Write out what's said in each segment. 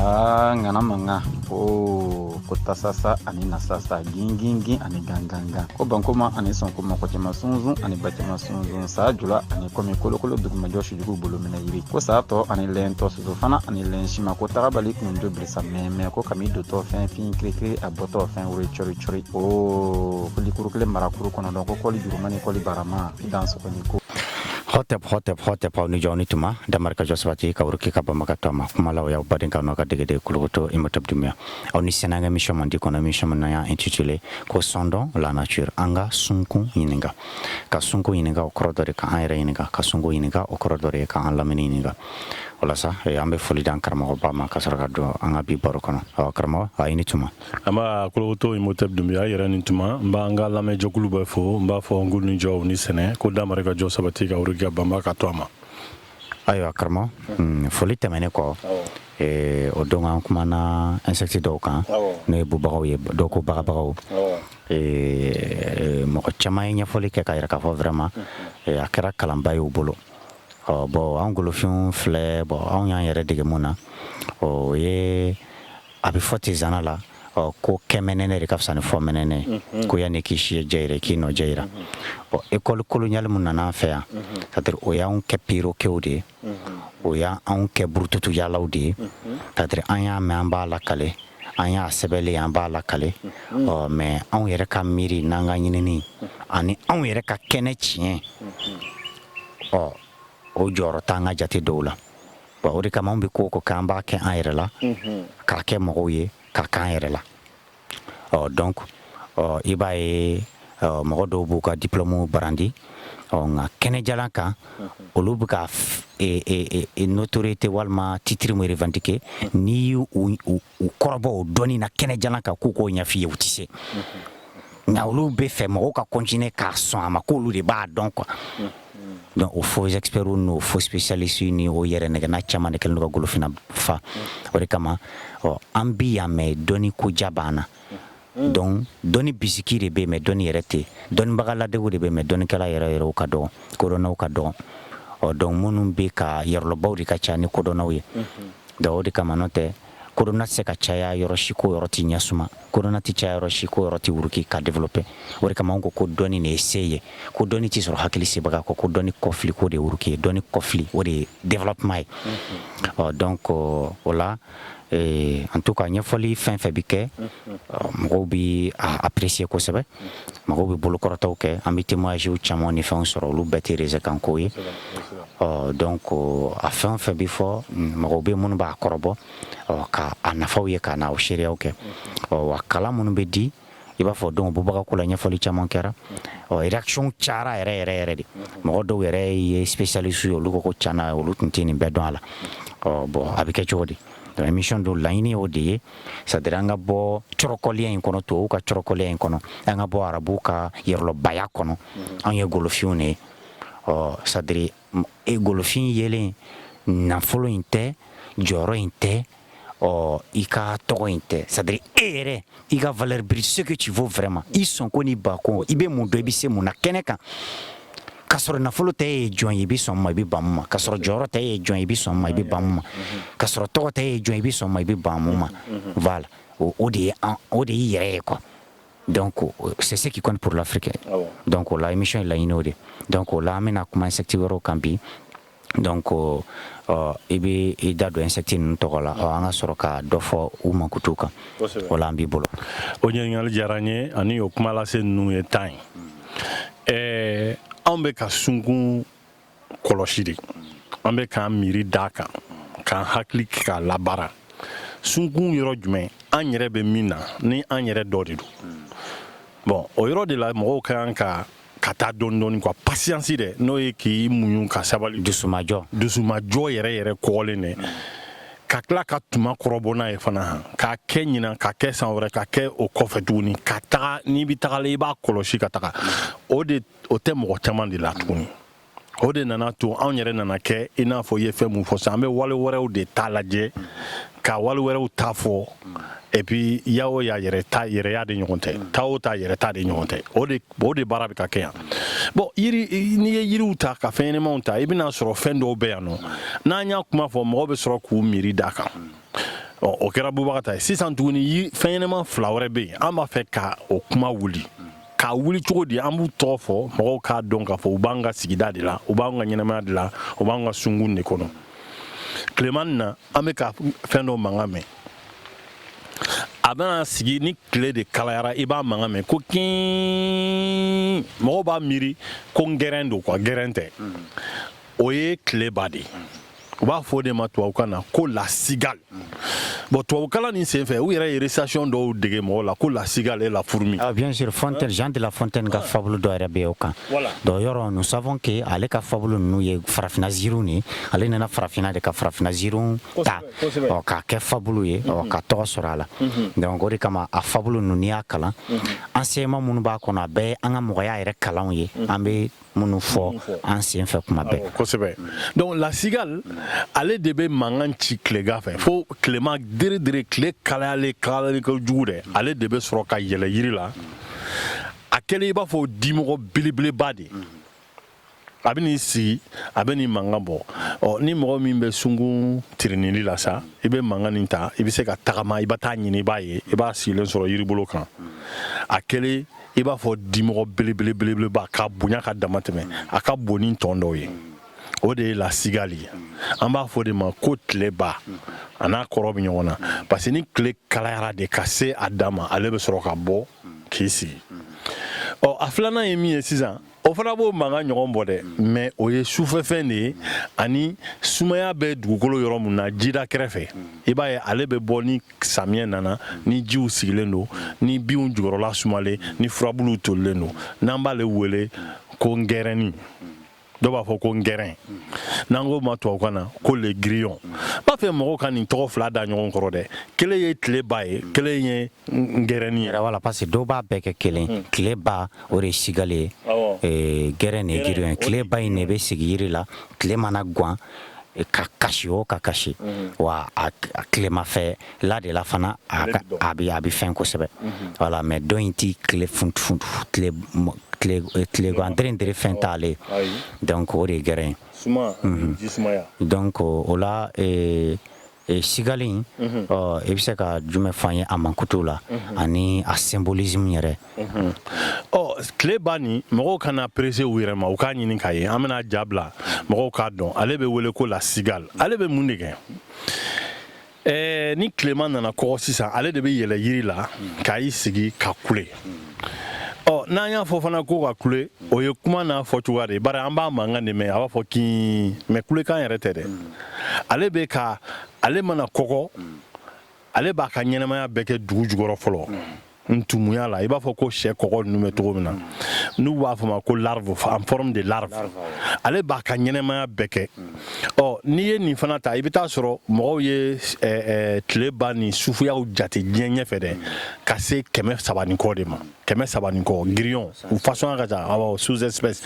Aa, ŋana mankan o ko tasasa ani nasasa, gingingin ani gangangan, ko bankoma ani sɔnkoma, kɔcɛma sunsun ani bacɛma sunsun, saa jula ani kɔmi, kolokolo dugumajɔ, sujugu bolo minɛ yiri, ko saa tɔ ani lɛntɔ, soso fana ani lɛn sima, ko tagabali kunjo bilisa mɛmɛ, ko kami dotɔ fɛn fin kirikiri, a bɔtɔ fɛn wuri cɔri cɔri, o ko likuru kelen marakuru kɔnɔdɔn, ko kɔli juruma ni kɔli barama i dan sɔgɔni ko. Hotep, hotep, hotep, aw ni jɔ ni tuma damarika jɔ sabati ka wuruki ka bama ka to a ma kumalaw y'aw baden ka n'aw ka degede Kolokoto Imhotep Doumbia. Aw ni sɛnɛ an ka émission mandi kɔnɔ, émission min n'an y'a intitulé ko "Sondons la nature". An ka sunkun ɲininka. Ka sunkun ɲininka, o kɔrɔ dɔ de ka an yɛrɛ ɲininka. Ka sunkun ɲininka, o kɔrɔ dɔ de ye ka an lamini ɲininka. O la sa, an bɛ foli d'an karamɔgɔba ma ka sɔrɔ ka don an ka bi baro kɔnɔ. Awɔ, karamɔgɔ, a i ni tuma. An b'a Kolokoto Imhotep Doumbia yɛrɛ ni tuma. N b'an ka lamɛnjɛkulu bɛɛ fo. N b'a fɔ n k'u ni jɔw ni sɛnɛ, ko damari ka jɔ sabati ka wuruki ka banba ka to a ma. Ayiwa karamɔgɔ, foli tɛmɛnen kɔ, o don an kumana insecte dɔw kan, n'o ye bubagaw ye, dɔw ko bagabagaw. Mɔgɔ caman ye ɲɛfɔli kɛ k'a yira k'a fɔ vraiment a kɛra kalanba ye u bolo. Ɔ bon, an golofinw filɛ, bon, anw y'an yɛrɛ dege mun na, o ye a bɛ fɔ ten zana la, ɔ ko kɛmɛnɛnɛ de ka fisa ni fɔmɛnɛnɛ, ko yanni k'i si jɛ yɛrɛ, k'i nɔ jɛ yira. Bon, école coloniale mun nana an fɛ yan, c'est à dire o y'anw kɛ perroquetw de ye, o y'anw kɛ burututuyalaw de ye. C'est à dire an y'a mɛn, an b'a lakale, an y'a sɛbɛnlen, an b'a lakale. Ɔ mais anw yɛrɛ ka miiri n'an ka ɲinini ani anw yɛrɛ ka kɛnɛ tiɲɛ, ɔ o jɔyɔrɔ t'an ka jate dɔw la. Bon, o de kama anw bɛ ko o ko kɛ, an b'a kɛ an yɛrɛ la, k'a kɛ mɔgɔw ye, k'a k'an yɛrɛ la. Ɔ donc, ɔ i b'a ye, mɔgɔ dɔw b'u ka diplôme brandi, ɔ nka kɛnɛjalan kan, olu bɛ ka notoriété walima titre min revendiquer, n'i y'u u kɔrɔbɔ o dɔnni na kɛnɛjalan kan k'u k'o ɲɛf'i ye, u tɛ se. Nka olu bɛ fɛ mɔgɔw ka continuer k'a sɔn a ma k'olu de b'a dɔn quoi. Donc o faux experts n'o faux spécialistes ni o yɛrɛ nɛgɛnna caman de kɛlen don ka golofinna fa. O de kama, ɔ an bi yan mɛ dɔnni ko ja b'an na. Donc dɔnni bisiki de bɛ yen, mɛ dɔnni yɛrɛ tɛ. Dɔnnibaga ladegew de bɛ yen, mɛ dɔnnikɛla yɛrɛ yɛrɛw ka dɔgɔ, kodɔnnaw ka dɔgɔ. Ɔ donc minnu bɛ ka yɔrɔlɔbaw de ka ca ni kodɔnnaw ye. Donc o de kama, n'o tɛ, kodɔnna tɛ se ka caya yɔrɔ si ko yɔrɔ tɛ ɲɛ suma, kodɔnna tɛ caya yɔrɔ si ko yɔrɔ tɛ wuruki ka développer. O de kama an ko ko dɔnni de ye se ye, ko dɔnni tɛ sɔrɔ hakili sebaga kɔ, ko dɔnni kɔfili ko de ye wuruki ye, dɔnni kɔfili o de ye développement ye. Ɔ donc o la, en tout cas ɲɛfɔli fɛn fɛn bi kɛ, mɔgɔw bi a apprécier kosɛbɛ, mɔgɔw bɛ bolokɔrɔtaw kɛ, an bɛ témoignage caman ni fɛnw sɔrɔ, olu bɛɛ tɛ réseau kan ko ye. Ɔ donc a fɛn o fɛn bi fɔ, mɔgɔw bɛ minnu b'a kɔrɔbɔ, ɔ ka a nafaw ye, ka na o seereyaw kɛ. Ɔ wa kalan minnu bɛ di, i b'a fɔ donc bubaga ko la, ɲɛfɔli caman kɛra. Ɔ réaction cayara yɛrɛ yɛrɛ yɛrɛ de. Mɔgɔ dɔw yɛrɛ ye spécialiste ye, olu ko ko tiɲɛna, olu tun tɛ nin bɛɛ dɔn a la. Ɔ bon, a bɛ kɛ cogo di? Donc émission dɔ laɲini y'o de ye, c'est à dire an ka bɔ cɔrɔkɔliya in kɔnɔ, tubabuw ka cɔrɔkɔliya in kɔnɔ, an ka bɔ arabuw ka yɛrɛlɔbaya kɔnɔ. Anw ye golofinw de ye. Ɔ c'est à dire e golofin yelen, nafolo in tɛ, jɔyɔrɔ in tɛ, ɔ i ka tɔgɔ in tɛ, c'est à dire e yɛrɛ i ka valeur brute, ce que tu vaux vraiment, i sɔnko ni bako, i bɛ mun dɔn, i bɛ se mun na kɛnɛ kan. K'a sɔrɔ nafolo tɛ, e ye jɔn ye, i bɛ sɔn ma, i bɛ ban mun ma? K'a sɔrɔ jɔyɔrɔ tɛ, e ye jɔn ye, i bɛ sɔn ma, i bɛ ban mun ma? K'a sɔrɔ tɔgɔ tɛ, e ye jɔn ye, i bɛ sɔn ma, i bɛ ban mun ma? Voilà, o de ye an, o de y'i yɛrɛ ye quoi. Donc c'est ce qui compte pour l'Afrique. Donc o la, émission ye laɲini o de. Donc o la, an bɛna kuma insecte wɛrɛw kan bi. Donc i bɛ i da don insecte ninnu tɔgɔ la, ɔ an ka sɔrɔ ka dɔ fɔ u mankutu kan. O la, an b'i bolo. O ɲininkali diyara n ye, ani o kuma lase ninnu ye tan ye. Anw bɛ ka sunkun kɔlɔsi de, an bɛ k'an miiri d'a kan, k'an hakili k'a labaara. Sunkun yɔrɔ jumɛn an yɛrɛ bɛ min na ni an yɛrɛ dɔ de don? Bon, o yɔrɔ de la, mɔgɔw ka kan ka taa dɔɔni dɔɔni quoi. Patience dɛ, n'o ye k'i muɲu ka sabali. Dusumajɔ. Dusumajɔ yɛrɛ yɛrɛ kɔgɔlen dɛ, ka tila ka tuma kɔrɔbɔ n'a ye fana han, k'a kɛ ɲinan, ka kɛ san wɛrɛ, ka kɛ o kɔfɛ tuguni, ka taga. N'i bɛ taga la, i b'a kɔlɔsi ka taga. O de, o tɛ mɔgɔ caman de la tuguni. O de nana to anw yɛrɛ nana kɛ i n'a fɔ i ye fɛn mun fɔ sisan, an bɛ wale wɛrɛw de ta lajɛ, ka wale wɛrɛw ta fɔ, et puis ya o ya yɛrɛ ta yɛrɛya de ɲɔgɔn tɛ, ta o ta yɛrɛ ta de ɲɔgɔn tɛ. O de baara bɛ ka kɛ yan. Bon, yiri, n'i ye yiriw ta ka fɛn ɲɛnɛmaw ta, i bɛna sɔrɔ fɛn dɔw bɛ yan nɔ, n'an y'a kuma fɔ, mɔgɔw bɛ sɔrɔ k'u miiri d'a kan. Ɔ, o kɛra bubaga ta ye. Sisan tuguni, fɛn ɲɛnama fila wɛrɛ bɛ yen, an b'a fɛ ka o kuma wuli. K'a wuli cogo di? An b'u tɔgɔ fɔ, mɔgɔw k'a dɔn k'a fɔ u b'an ka sigida de la, u b'an ka ɲɛnamaya de la, u b'an ka sunkun de kɔnɔ. Tilema nin na, an bɛ ka fɛn dɔ mankan mɛn. A bɛna sigi ni tile de kalayara, i b'a mankan mɛn ko kin. Mɔgɔw b'a miiri ko ngɛrɛn don quoi. Gɛrɛn tɛ, o ye tileba de ye. U b'a fɔ o de ma tubabukan na ko la cigale. Bon, tubabukalan nin senfɛ, u yɛrɛ ye récitation dɔw dege mɔgɔw la ko la cigale et la fourmi. Ah, bien sûr, Fontaine, Jean de La Fontaine ka fable dɔ yɛrɛ bɛ o kan. Donc yɔrɔ, nous savons que ale ka fable ninnu ye farafinna ziiriw de ye. Ale nana farafinna de ka farafinna ziiriw ta ɔ k'a kɛ fable ye, ɔ ka tɔgɔ sɔrɔ a la. Donc o de kama a fable ninnu, n'i y'a kalan, enseignement minnu b'a kɔnɔ, a bɛɛ ye an ka mɔgɔya yɛrɛ kalanw ye, an bɛ minnu fɔ an sen fɛ kuma bɛɛ. Kosɛbɛ. Donc la cigale, ale de bɛ mankan ci tilegan fɛ, fo tilema dere dere, tile kalayalen kalayalen kojugu dɛ, ale de bɛ sɔrɔ ka yɛlɛ yiri la. A kɛlen i b'a fɔ dimɔgɔ belebeleba de, a bɛ n'i sigi, a bɛ nin mankan bɔ. Ɔ, ni mɔgɔ min bɛ sunkun tirinili la sa, i bɛ mankan nin ta, i bɛ se ka tagama, i bɛ taa ɲini, i b'a ye, i b'a sigilen sɔrɔ yiribolo kan. A kɛlen i b'a fɔ dimɔgɔ belebele belebeleba, ka bonya ka dama tɛmɛ, a ka bon ni tɔn dɔw ye. O de ye la cigale ye. An b'a fɔ o de ma ko tileba. A n'a kɔrɔ bɛ ɲɔgɔn na, parce que ni tile kalayara de ka se a dan ma, ale bɛ sɔrɔ ka bɔ k'i sigi. Ɔ, a filanan ye min ye sisan, o fana b'o mankan ɲɔgɔn bɔ dɛ, mais o ye sufɛfɛn de ye, ani sumaya bɛ dugukolo yɔrɔ min na, jida kɛrɛfɛ. I b'a ye, ale bɛ bɔ ni samiyɛ nana, ni jiw sigilen don, ni binw jukɔrɔla sumalen, ni furabuluw tolilen don. N'an b'ale wele ko ngɛrɛni, dɔw b'a fɔ ko ngɛrɛn, n'an k'o ma tubabukan na ko le grillon. N b'a fɛ mɔgɔw ka nin tɔgɔ fila da ɲɔgɔn kɔrɔ dɛ. Kelen ye tileba ye, kelen ye ngɛrɛni ye. Voilà, parce que dɔw b'a bɛɛ kɛ kelen. Tileba, o de ye cigale ye, gɛrɛn de ye grillon ye. Tileba in de bɛ sigi yiri la, tile mana gan ka kasi, o ka kasi wa, a tilema fɛ la de la fana, a bɛ fɛn kosɛbɛ. Voilà, mais dɔ in ti tile tile tilegan dere dere fɛn t'ale. Donc o de ye gɛrɛn ye. Donc o la, cigale in, i bɛ se ka jumɛn fɔ an ye a mankutu la ani a symbolisme yɛrɛ? Ɔ, tileba nin, mɔgɔw kana pressé u yɛrɛ ma, u k'a ɲini k'a ye. An bɛna ja bila, mɔgɔw k'a dɔn. Ale bɛ wele ko la cigale. Ale bɛ mun de kɛ? Ni tilema nana kɔgɔ sisan, ale de bɛ yɛlɛ yiri la k'a sigi ka kule. Ɔ, n'an y'a fɔ fana ko ka kule, o ye kuma n'a fɔ cogoya de ye, bari an b'a mankan de mɛn, a b'a fɔ kin, mais kulekan yɛrɛ tɛ dɛ. Ale bɛ ka, ale mana kɔgɔ, ale b'a ka ɲɛnamaya bɛɛ kɛ dugu jukɔrɔ fɔlɔ, ntumuya la, i b'a fɔ ko sɛ kɔgɔ ninnu bɛ cogo min na, n'u b'a fɔ ma ko larve, en forme de larve. Ale b'a ka ɲɛnamaya bɛɛ kɛ. Ɔ, n'i ye nin fana ta, i bɛ taa sɔrɔ mɔgɔw ye tileba ni sufuyaw jate diɲɛ ɲɛfɛ dɛ, ka se 300 ni kɔ de ma, 300 ni kɔ grillon, u façon ka ca, awɔ, sous espèce.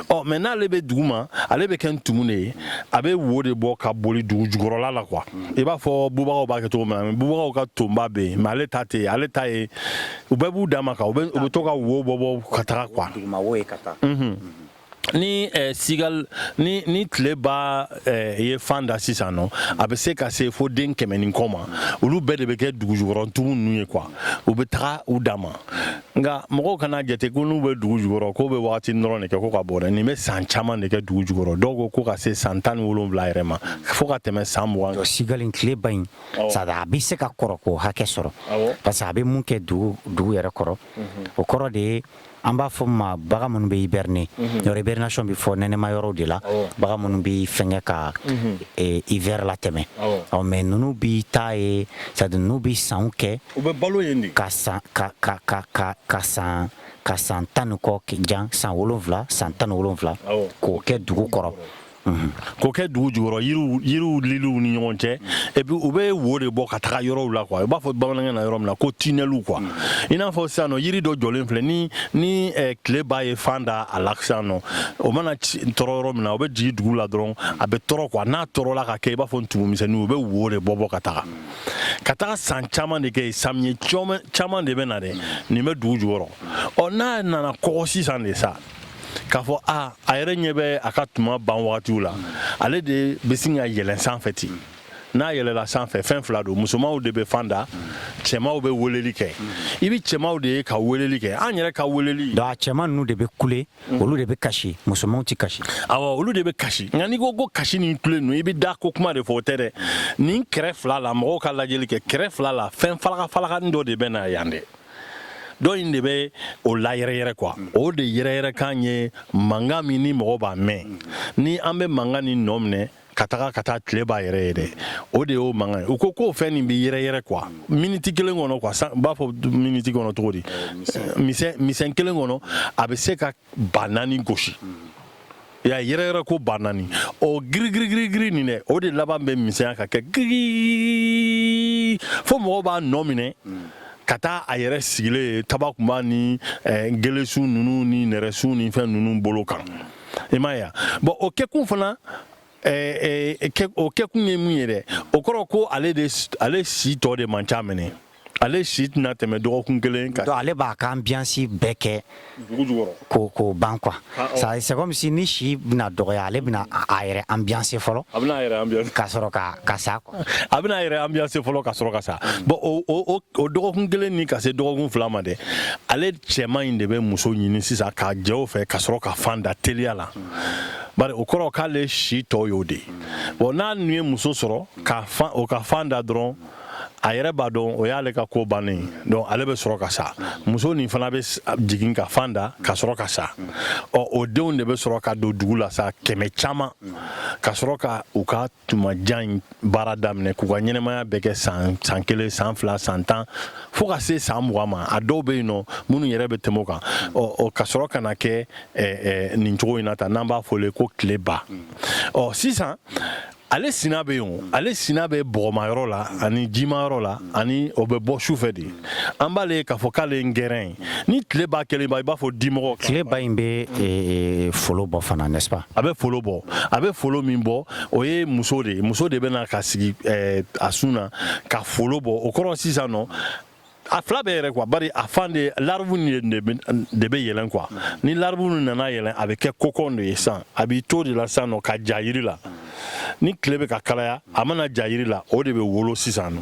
Ɔ, mais n'ale bɛ dugu ma, ale bɛ kɛ ntumu de ye, a bɛ wo de bɔ ka boli dugu jukɔrɔla la quoi, i b'a fɔ bubagaw b'a kɛ cogo min na. Mais bubagaw ka tonba bɛ yen, mais ale ta tɛ yen. Ale ta ye u bɛɛ b'u dan ma kan, u bɛ to ka wo bɔ bɔ ka taga quoi. Duguma wo ye ka taa. Ni cigale ni tileba ye fan da sisan nɔ, a bɛ se ka se fo den 100 ni kɔ ma. Olu bɛɛ de bɛ kɛ dugu jukɔrɔ ntumu ninnu ye quoi, u bɛ taga u dan ma. Nka mɔgɔw kana jate ko n'u bɛ dugu jukɔrɔ, k'o bɛ wagati dɔrɔn de kɛ ko ka bɔ dɛ. Nin bɛ san caman de kɛ dugu jukɔrɔ. Dɔw ko ko ka se san 17 yɛrɛ ma, fo ka tɛmɛ san 20 kan. Cigale, tileba in, a bɛ se ka kɔrɔ k'o hakɛ sɔrɔ, parce que a bɛ mun kɛ dugu dugu yɛrɛ kɔrɔ, o kɔrɔ de ye an b'a fɔ ma bagan minnu bɛ hiberner. Yɔrɔ, hibernation bɛ fɔ nɛnɛma yɔrɔw de la, bagan minnu bɛ fɛnkɛ ka hiver latɛmɛ. Ɔ, mais ninnu bi taa ye, c'est à dire ninnu bi sanw kɛ. U bɛ balo yen de. Ka san ka ka ka ka ka san ka san 10 ni kɔ jan, san 7, san 17, k'o kɛ dugu kɔrɔ. K'o kɛ dugu jukɔrɔ, yiriw liliw ni ɲɔgɔn cɛ. Et puis u bɛ wo de bɔ ka taga yɔrɔw la quoi, u b'a fɔ bamanankan na yɔrɔ min na ko tunneliw quoi. I n'a fɔ sisan nɔ, yiri dɔ jɔlen filɛ, ni tile b'a ye fan da a la sisan nɔ, o mana tɔrɔ yɔrɔ min na, o bɛ jigin dugu la dɔrɔn, a bɛ tɔrɔ quoi. N'a tɔrɔla ka kɛ i b'a fɔ ntumumisɛnninw, u bɛ wo de bɔ bɔ ka taga san caman de kɛ yen. Samiyɛ caman de bɛ na dɛ, nin bɛ dugu jukɔrɔ. Ɔ, n'a nana kɔgɔ sisan de sa, k'a fɔ a yɛrɛ ɲɛ bɛ a ka tuma ban wagatiw la, ale de bɛ sin ka yɛlɛn sanfɛ ten. N'a yɛlɛla sanfɛ, fɛn fila don: musomanw de bɛ fan da, cɛmanw bɛ weleli kɛ. I bɛ cɛmanw de ye ka weleli kɛ, an yɛrɛ ka weleli. Donc a cɛman ninnu de bɛ kule, olu de bɛ kasi, musomanw tɛ kasi. Awɔ, olu de bɛ kasi. Nka n'i ko ko kasi ni kule ninnu, i bɛ da ko kuma de fɔ, o tɛ dɛ. Nin kɛrɛ fila la, mɔgɔw ka lajɛli kɛ, kɛrɛ fila la, fɛn falaka falakanin dɔ de bɛ na yan dɛ. Dɔ in de bɛ o la yɛrɛyɛrɛ quoi. O de yɛrɛyɛrɛ kan ye mankan min ni mɔgɔ b'a mɛn. Ni an bɛ mankan ni nɔ minɛ ka taga ka taa tile b'a yɛrɛ ye dɛ, o de y'o mankan ye. U ko k'o fɛn nin bɛ yɛrɛyɛrɛ quoi miniti kelen kɔnɔ quoi. N b'a fɔ miniti kɔnɔ cogo di? Misɛn kelen kɔnɔ, a bɛ se ka 4000 gosi. Ya yɛrɛyɛrɛ ko 4000, o girigirigirigiri nin dɛ, o de laban bɛ misɛnya ka kɛ giri fo mɔgɔw b'a nɔ minɛ ka taa a yɛrɛ sigilen ye tabakunba ni gelesun ninnu ni nɛrɛsun ni fɛn ninnu bolo kan. I m'a ye? Bon, o kɛkun fana, o kɛkun ye mun ye dɛ? O kɔrɔ ko ale de, ale si tɔ de man ca minɛ, ale si tɛna tɛmɛ dɔgɔkun kelen kan. Donc ale b'a ka ambiance bɛɛ kɛ dugu jukɔrɔ k'o ban quoi. Ça, c'est comme si ni si bɛna dɔgɔya, ale bɛna a yɛrɛ ambiance fɔlɔ. A bɛna a yɛrɛ ambiance. Ka sɔrɔ ka sa quoi. A bɛna a yɛrɛ ambiance fɔlɔ ka sɔrɔ ka sa. Bon, o dɔgɔkun kelen ni ka se dɔgɔkun 2 ma dɛ, ale cɛman in de bɛ muso ɲini sisan k'a jɛ o fɛ ka sɔrɔ ka fan da teliya la, bari o kɔrɔ k'ale si tɔ y'o de ye. Bon, n'a nun ye muso sɔrɔ ka fan, o ka fan da dɔrɔn, a yɛrɛ b'a dɔn o y'ale ka ko bannen ye. Donc ale bɛ sɔrɔ ka sa, muso nin fana bɛ jigin ka fan da ka sɔrɔ ka sa. Ɔ, o denw de bɛ sɔrɔ ka don dugu la sa, kɛmɛ caman, ka sɔrɔ ka u ka tuma jan in baara daminɛ, k'u ka ɲɛnɛmaya bɛɛ kɛ san 1, san 2, san 10, fo ka se san 20 ma. A dɔw bɛ yen nɔ minnu yɛrɛ bɛ tɛmɛ o kan. Ɔ, ka sɔrɔ ka na kɛ nin cogo in na tan, n'an b'a fɔ ko tileba. Ɔ, sisan ale sina bɛ yen o, ale sina bɛ bɔgɔmayɔrɔ la ani jimayɔrɔ la, ani o bɛ bɔ su fɛ de. An b'ale ye k'a fɔ k'ale ye ngɛrɛn ye. Ni tile b'a kelen ba, i b'a fɔ dimɔgɔ. Tileba in bɛ folo bɔ fana, n'est-ce pas? A bɛ folo bɔ. A bɛ folo min bɔ, o ye muso de ye. Muso de bɛ na ka sigi a sun na ka folo bɔ. O kɔrɔ sisan nɔ, a fila bɛ yɛrɛ quoi, bari a fan de larve nin de bɛ yɛlɛn quoi. Ni larve nin nana yɛlɛn, a bɛ kɛ cocon de ye sisan. A b'i to de la sisan nɔ ka ja yiri la. Ni tile bɛ ka kalaya, a mana ja yiri la, o de bɛ wolo sisan nɔ.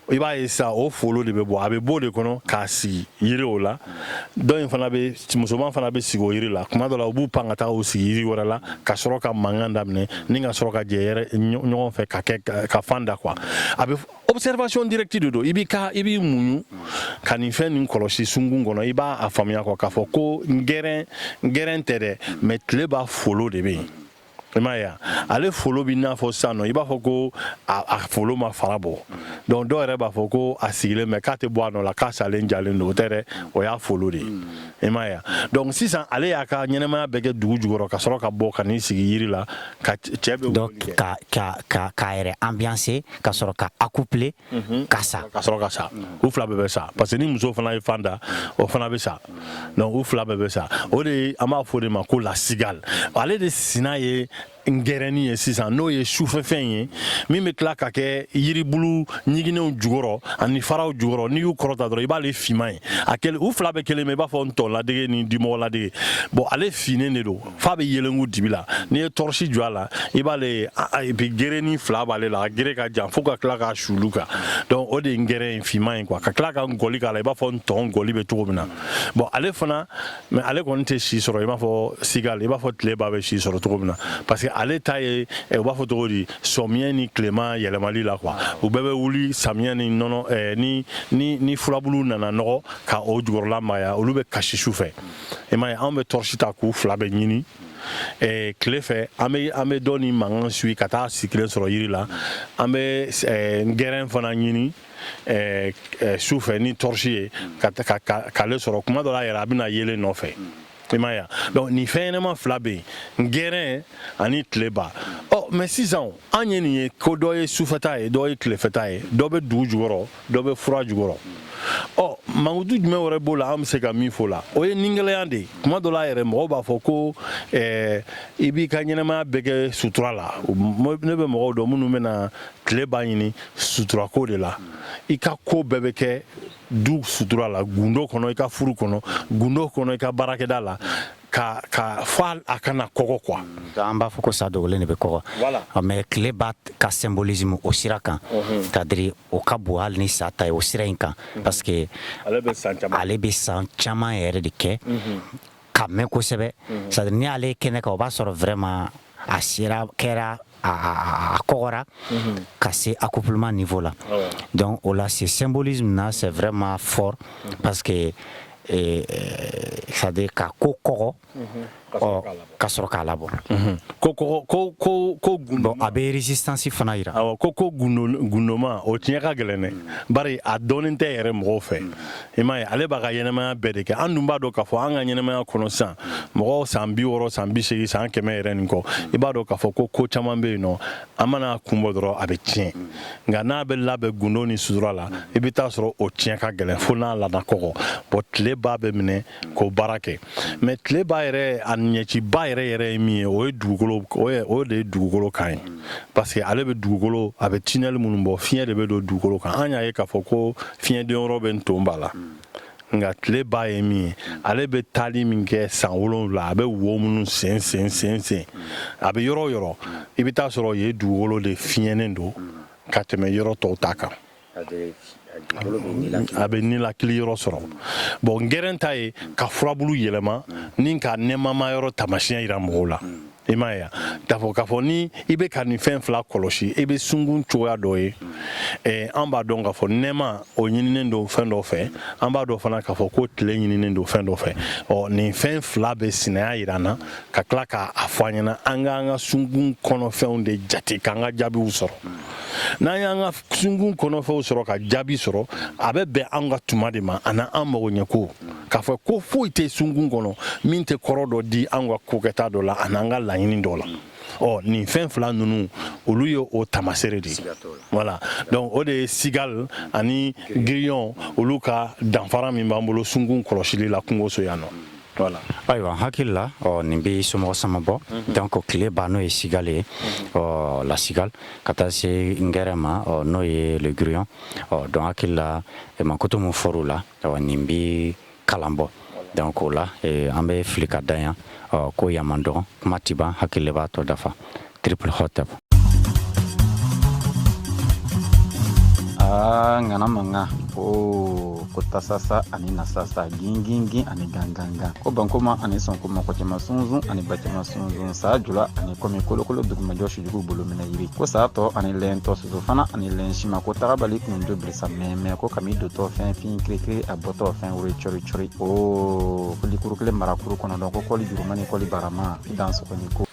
I b'a ye sisan, o folo de bɛ bɔ, a bɛ bɔ o de kɔnɔ k'a sigi yiri o la. Dɔ in fana bɛ, musoman fana bɛ sigi o yiri la. Kuma dɔ la, u b'u pan ka taa u sigi yiri wɛrɛ la ka sɔrɔ ka mankan daminɛ ni ka sɔrɔ ka jɛ yɛrɛ ɲɔgɔn fɛ ka kɛ ka fan da quoi. A bɛ observation directe de don. I b'i ka, i b'i muɲu ka nin fɛn nin kɔlɔsi sunkun kɔnɔ, i b'a faamuya quoi, k'a fɔ ko ngɛrɛn ngɛrɛn tɛ dɛ, mais tile b'a folo de bɛ yen. I m'a ye? Ale folo b'i n'a fɔ sisan nɔ, i b'a fɔ ko a folo ma fara bɔ. Donc dɔw yɛrɛ b'a fɔ ko a sigilen bɛ, k'a tɛ bɔ a nɔ la, k'a salen jalen don. O tɛ dɛ, o y'a folo de ye. I m'a ye? Donc sisan ale y'a ka ɲɛnɛmaya bɛɛ kɛ dugu jukɔrɔ ka sɔrɔ ka bɔ ka n'i sigi yiri la ka cɛ bɛ Donc ka ka ka k'a yɛrɛ ambiancer ka sɔrɔ ka accoupler ka sa. Ka sɔrɔ ka sa. U fila bɛɛ bɛ sa, parce que ni muso fana ye fan da, o fana bɛ sa. Donc u fila bɛɛ bɛ sa. O de ye, an b'a fɔ o de ma ko la cigale. Ale de sina ye ngɛrɛni ye sisan, n'o ye sufɛfɛn ye min bɛ tila ka kɛ yiribulu ɲiginnenw jukɔrɔ ani faraw jukɔrɔ. N'i y'u kɔrɔta dɔrɔn, i b'ale finman ye. A kelen, u fila bɛɛ kelen bɛ, i b'a fɔ ntɔn ladege ni dimɔgɔ ladege. Bon, ale finnen de don f'a bɛ yelenku dibi la. N'i ye tɔrɔsi jɔ a la, i b'ale ye. Et puis gerenin fila b'ale la, a gere ka jan fo ka tila k'a sulu kan. Donc o de ye ngɛrɛ in finman ye quoi, ka tila ka ngɔli k'a la, i b'a fɔ ntɔn ngɔli bɛ cogo min na. Bon, ale fana, mais ale kɔni tɛ si sɔrɔ i b'a fɔ cigale, i b'a fɔ tileba bɛ si sɔrɔ cogo min na, parce que ale ta ye, u b'a fɔ cogo di, sɔmiyɛ ni tilema yɛlɛmali la quoi. U bɛɛ bɛ wuli samiyɛ ni nɔnɔ, ni furabulu nana nɔgɔ ka o jukɔrɔla magaya, olu bɛ kasi su fɛ. I m'a ye, anw bɛ tɔrɔsi ta k'u fila bɛ ɲini tile fɛ. An bɛ dɔ ni mankan suit ka taa si kelen sɔrɔ yiri la. An bɛ ngɛrɛn fana ɲini su fɛ ni tɔrɔsi ye k'ale sɔrɔ. Kuma dɔ la yɛrɛ, a bɛna yelen nɔfɛ. I m'a ye? Donc nin fɛn ɲɛnɛma fila bɛ yen, ngɛrɛn ani tileba. Ɔ, mais sisan an ye nin ye ko dɔ ye sufɛta ye, dɔ ye tilefɛta ye, dɔ bɛ dugu jukɔrɔ, dɔ bɛ fura jukɔrɔ. Ɔ, mankutu jumɛn wɛrɛ b'o la an bɛ se ka min fɔ o la? O ye ningɛlɛya de ye. Kuma dɔ la yɛrɛ, mɔgɔw b'a fɔ ko i b'i ka ɲɛnɛmaya bɛɛ kɛ sutura la. Ne bɛ mɔgɔw dɔn minnu bɛna tile b'a ɲini suturako de la. I ka ko bɛɛ bɛ kɛ du sutura la, gundo kɔnɔ, i ka furu kɔnɔ, gundo kɔnɔ, i ka baarakɛda la. ka ka fo a kana kɔgɔ quoi. An b'a fɔ ko sa dogolen de bɛ kɔgɔ. Voilà. Mais tile b'a ka symbolisme o sira kan, c'est à dire o ka bon hali ni sa ta ye o sira in kan, parce que ale bɛ san caman, ale bɛ san caman yɛrɛ de kɛ ka mɛn kosɛbɛ. C'est à dire ni ale ye kɛnɛ kan, o b'a sɔrɔ vraiment a sera kɛra a kɔgɔra ka se accouplement niveau la. Donc o la, ce symbolisme là, c'est vraiment fort, parce que c'est à dire ka ko kɔgɔ ka sɔrɔ k'a labɔ. Ko ko ko ko ko Bon, a bɛ résistance fana yira. Awɔ, ko gundoma, o tiɲɛ ka gɛlɛn dɛ, bari a dɔɔnin tɛ yɛrɛ mɔgɔw fɛ. I m'a ye, ale b'a ka ɲɛnɛmaya bɛɛ de kɛ. An dun b'a dɔn k'a fɔ an ka ɲɛnɛmaya kɔnɔ sisan, mɔgɔw san 60, san 80, san 100 yɛrɛ nin kɔ, i b'a dɔn k'a fɔ ko caman bɛ yen nɔ, an mana kun bɔ dɔrɔn, a bɛ tiɲɛ. Nka n'a bɛ labɛn gundo ni sutura la, i bɛ taa sɔrɔ o tiɲɛ ka gɛlɛn fo n'a lana kɔgɔ. Bon, tile ba bɛ minɛ k'o baara kɛ. Mais tile ba yɛrɛ, a ɲɛciba yɛrɛ yɛrɛ ye min ye, o ye dugukolo, o de ye dugukolo kan ye, parce que ale bɛ dugukolo, a bɛ tunnel minnu bɔ, fiɲɛ de bɛ don dugukolo kan. An y'a ye k'a fɔ ko fiɲɛ den yɔrɔ bɛ nton ba la. Nka tile ba ye min ye, ale bɛ taali min kɛ san 7, a bɛ wo minnu sen sen sen sen, a bɛ yɔrɔ o yɔrɔ, i bɛ taa sɔrɔ yen dugukolo de fiɲɛnen don ka tɛmɛ yɔrɔ tɔw ta kan, a bɛ nilakili yɔrɔ sɔrɔ. Bon, ngɛrɛn ta ye ka furabulu yɛlɛma ni ka nɛmama yɔrɔ taamasiyɛn yira mɔgɔw la. I m'a ye, k'a fɔ ni i bɛ ka nin fɛn fila kɔlɔsi, i bɛ sunkun cogoya dɔ ye. An b'a dɔn k'a fɔ nɛɛma o ɲininen don fɛn dɔ fɛ, an b'a dɔn fana k'a fɔ ko tile ɲininen don fɛn dɔ fɛ. Ɔ, nin fɛn fila bɛ sinaya yira an na, ka tila k'a fɔ an ɲɛna an k'an ka sunkun kɔnɔfɛnw de jate k'an ka jaabiw sɔrɔ. N'an y'an ka sunkun kɔnɔfɛnw sɔrɔ ka jaabi sɔrɔ, a bɛ bɛn an ka tuma de ma ani an mago ɲɛ ko k'a fɔ ko foyi tɛ sunkun kɔnɔ min tɛ kɔrɔ dɔ di an ka kokɛta dɔ la ani an ka laɲini dɔ la. Ɔ, nin fɛn fila ninnu, olu ye o taamasere de ye. Voilà, donc o de ye cigale ani grillon, olu ka danfara min b'an bolo sunkun kɔlɔsili la kungoso yan nɔ. Voilà. Ayiwa, hakili la, ɔ, nin bɛ somɔgɔ sama bɔ. Donc tile ba, n'o ye cigale ye, ɔ, la cigale, ka taa se ngɛrɛ ma, ɔ, n'o ye le grillon. Ɔ, donc hakili la, mankutu mun fɔr'u la, ɔ, nin bi kalan bɔ. Donc o la, an bɛ fili ka dan yan. Ɔ, ko yaman dɔgɔ kuma ti ban, hakili b'a tɔ dafa. Triple Hotep. Aa, ŋana mankan ko tasasa ani nasasa, gingingin ani gangangan, ko bankoma ani sɔnkoma, ko cɛman sunsun ani bacɛman sunsun, saa jula ani kɔmi, kolokolo dugumajɔ, sujugu bolo minɛ yiri, ko saa tɔ ani lɛntɔ, soso fana ani lɛn sima, ko tagabali kundo birisa mɛmɛ, ko kami dotɔ fɛn fin kirikiri, a bɔtɔ fɛn wuri cɔri cɔri, o ko likuru kelen marakuru kɔnɔdɔn, ko kɔli juruma ni kɔli barama i dan sɔgɔni ko.